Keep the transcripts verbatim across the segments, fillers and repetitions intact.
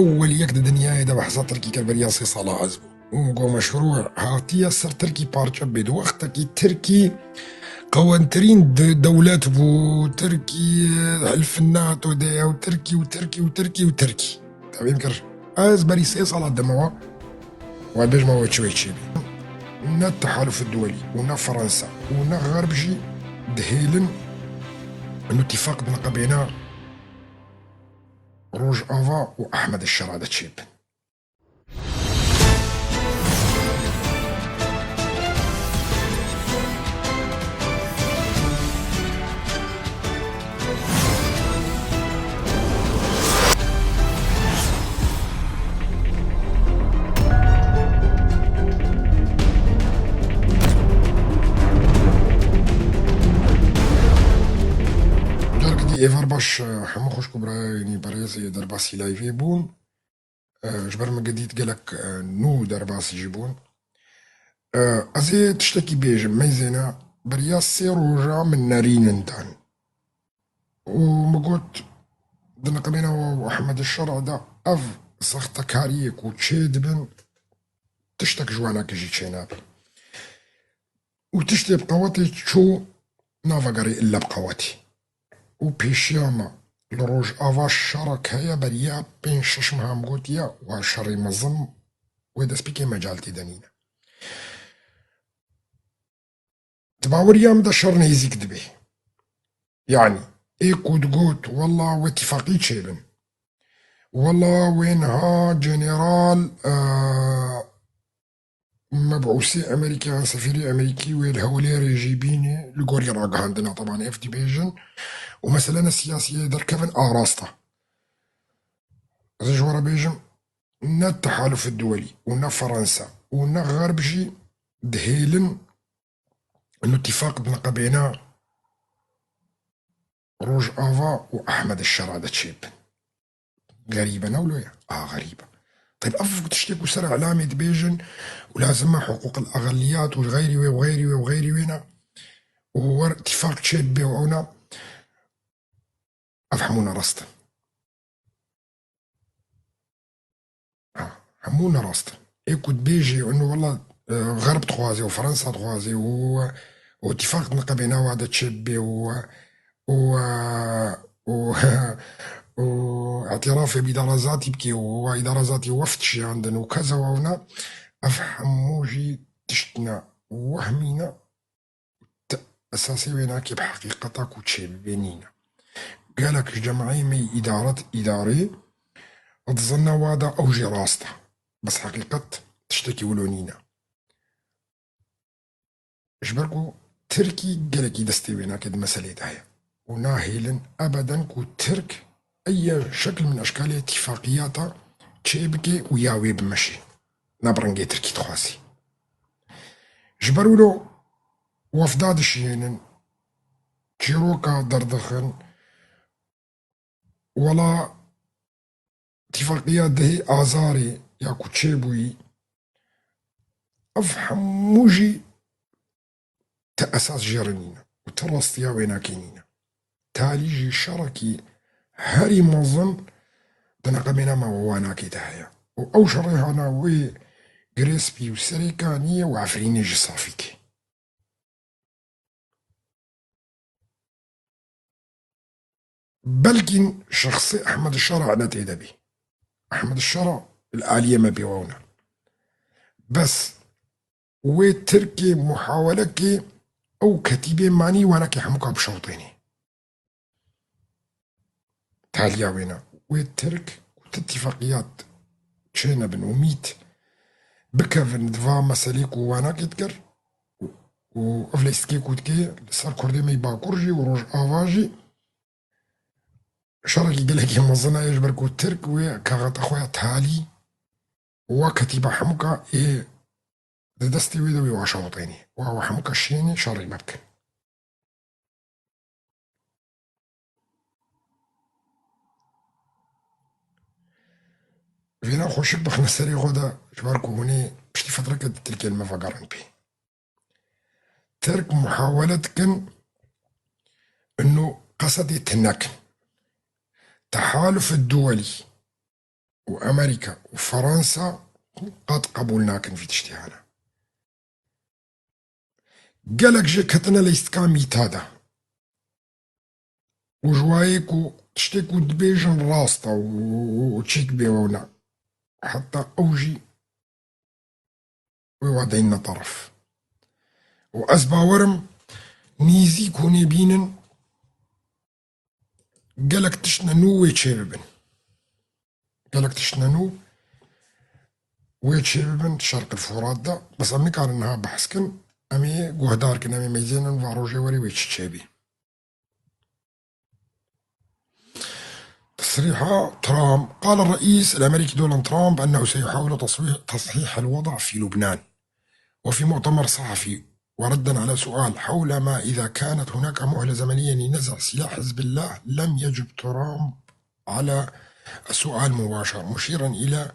Ewwel yek di dinyayê de behsa Tirkî kir, beriya sê sala ez bûm. Û min got, meşrû hatiye ser Tirkî parçe bê. Di wextekî Tirkî qewentirîn de-, dewlet bû, Tirkî hilfin NATO de ye û Tirkî û Tirkî û Tirkî û Tirkî. Tevîm kir. Ez berî sê sala dime we, we bêjme we çi wê çê bî. Ne Tehaluf Duwelî û ne Fransa û ne Xerb jî dihêlin û tifaq diniqebêne Rojava û Ehmed Şera de çêbin. Careke dî êvar baş, hemû xwişk û birayê, yanî berêzê derbasî layvê bûn. E, ji ber min gedît gelek, e, nû derbasî jî bûn. E, ez ê tiştekî bêjim, meyzêne beriya sê roja min nerînin dan. Û min got, di niqibêna we û Ehmed Şera de ev sextekariyê ku çê dibin, tiştek ji wanakê jî çê nabe. Û tiştê bi qewetê çû navegerê ille bi qewetê. Û pêşiya me li Rojava şerek heye, beriya pênc şeş mehan gotiye, wa şerê mezin wê destpêkê mecal tê de nîne. Di baweriya min de şer nêzîk dibe. Yanî, ê ku digot, wela wê tifaqî çêbin. Wela wê niha general, e, mebûsê Amerîkî yan sefîrê Amerîkî wê li Hewlêrê jî bîne, li gorî ragihandina, teban ev dibêjin û meselene siyasiyê derkevin, a rast e. Ez ê ji we re bêjim, ne Tehaluf Duwelî û ne Fransa û ne Xerb jî dihêlin û tifaq diniqebêne Rojava û Ehmed Şera de çêbin. Xerîb e, ne wilo ye? A, xerîb e. Teyb, ev tiştê ku ser îlamê dibêjin û lazim e hiqûqil eqeliyat û xeyrî wê û xeyrî wê û xeyrî wê ne û wer tifaq çêbibe û ew ne, ev hemû ne rast in. Ha, hemû ne rast in. Ê ku dibêjê, ino wela, e, Xerb dixwazê û Fransa dixwazê û, û tifaq niqebê nava de çêbibe û, û, û, û îtirafê bi îdara zatî bike û wa îdara zatî weft şiyandin û keza wa wina, ev hemû jî tişt ne, wehmî ne. Ti esasê wê nake bi heqîqeta ku çêbibê nîne. Gelek ji cemaê me yê îdaret, îdarê, di zina wa de ew jî rast e. Bes heqîqet tiştekî wilo nîne. Ji ber ku Tirkî gelekî destê wê nake di meselê de heye. Û nahêlin ebeden ku Tirk eye şekil min eşkalê tifaqiyata çêbike û ya wê bimeşe. Ne bi rengê Tirkî dixwazî. Ji ber wilo wefda dişiyênin, çîroka derdixin, wela tifaqiya dehê Azarê ya ku çêbûyî, ev hemû jî ti esas jê re nîne û ti rastiya wênakê nîne. Talî jî şerekî herî mezin di neqemêna me û wanakê de heye. Û ew şerê hana wê girê spî û serê kaniyê û Efrînê jî safî ke. Belkî şexsê Ehmed Şera ne tê de bî. Ehmed Şera li aliyê me pê wewne. Bes wê Tirkê muhawelekê ew ketîbê manî wanakê hemûka bişewtênê. Taliya wêna. Wê Tirk û ti tifaqiyat çênebin û mît bikevin di va meselê ku wanakê dikir û, û ev lîstikê ku dikê li ser Kurdê me yê Bakur jî û Rojava jî şerekî gelekî mezin e, ji ber ku Tirk wê kaxeta xwe ya talî û wa ketîba hemûka ê di destê wê de wê wa şewitênê. Wa, wa hemûka şênê şerê me bikin. Vêna xweşik bixine serê xwe de, ji ber ku hûn ê piştî fetreke di Tirkiyê li me vegerin pê. Tirk muhawele dikin, ino qesedê ti nekin. Tehaluf duwelî. û Amerîka û Fransa qet qebûl nakin vî tiştî hene. Gelek jê ketine lîstika mîta de. Û ji wayê ku tiştê ku dibêjin rast e û, û, û çîk bê û ne. Heta ew jî wê wa deyne teref. Û ez bawerim nîzîk hûnê bînin gelek tiştine nû wê çê bibin. Gelek tiştine nû wê çê bibin Şerqil Furat de. Bes em nikarin niha behs kin. Em ê guhdar kin, em ê mêzênin va rojê werê wê çi çêbî. تصريحات ترامب. قال الرئيس الأمريكي دونالد ترامب أنه سيحاول تصويح-، تصحيح الوضع في لبنان. وفي مؤتمر صحفي وردا على سؤال حول ما إذا كانت هناك مهلة زمنية لنزع سلاح حزب الله، لم يجب ترامب على السؤال مباشرة، مشيرا إلى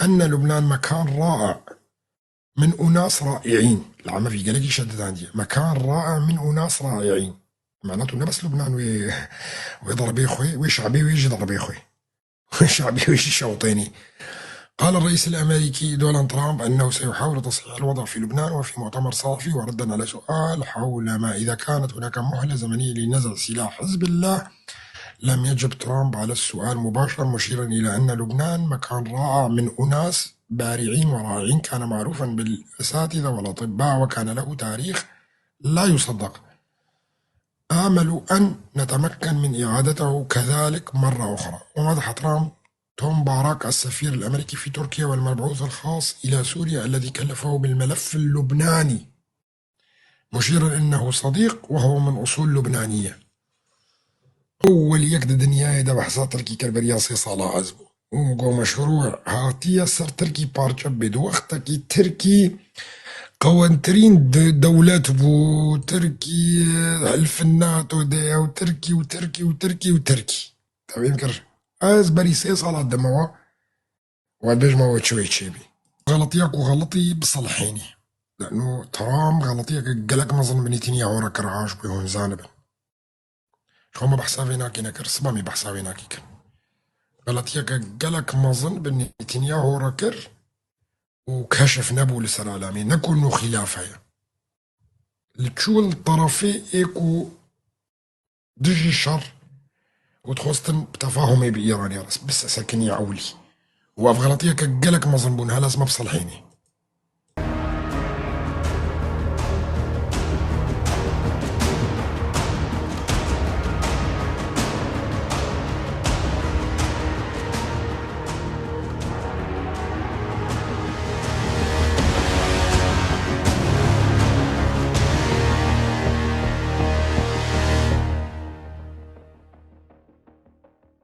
أن لبنان مكان رائع من أناس رائعين. العمى في قالك يشدد عندي. مكان رائع من أناس رائعين. معناته نفس لبنان وي، وي ضربي خوي، وي شعبي، وي جي ضربي خوي. شعبي وشي شوطيني. قال الرئيس الأمريكي دونالد ترامب أنه سيحاول تصحيح الوضع في لبنان، وفي مؤتمر صحفي وردا على سؤال حول ما إذا كانت هناك مهلة زمنية لنزع سلاح حزب الله، لم يجب ترامب على السؤال مباشرة، مشيرا إلى أن لبنان مكان رائع من أناس بارعين ورائعين، كان معروفا بالأساتذة والأطباء، وكان له تاريخ لا يصدق. آمل أن نتمكن من إعادته كذلك مرة أخرى. ومدح ترامب توم باراك السفير الأمريكي في تركيا والمبعوث الخاص إلى سوريا الذي كلفه بالملف اللبناني، مشيرا إنه صديق وهو من أصول لبنانية. Ewwel yek di dinyayê de behsa tirkî kir beriya sê sala ez bû. Û go meşrû hatiye ser tirkî parçe bê. Di wextekî tirkî qewentirîn de-, dewlet bû, tirkî hilfin NATO de ye û tirkî û tirkî û tirkî û tirkî. Tevîm kir. Ez berî sê sala dime we, we bêjme we çi wê çêbî. Xeletiya ku xeletî biselhênî. Leno Trump xeletiyeke gelek mezin bi Netanyahu re kir, ha ji bo hûn zanibin. Ji xwe me behsa vê nakê nekir, siba me behsa vê nakê kir. Xeletiyeke gelek mezin bi Netanyahu re kir û keşif nebû li ser alamê. Ne ku nû xîlaf heye. Li çû li terefê ê ku dijî şer û dixwestin bi tefahumê bi Îranê re, bi se-, sekinî ewlî. Û ev xeletiyeke gelek mezin bûn, hela ez me biselhênê.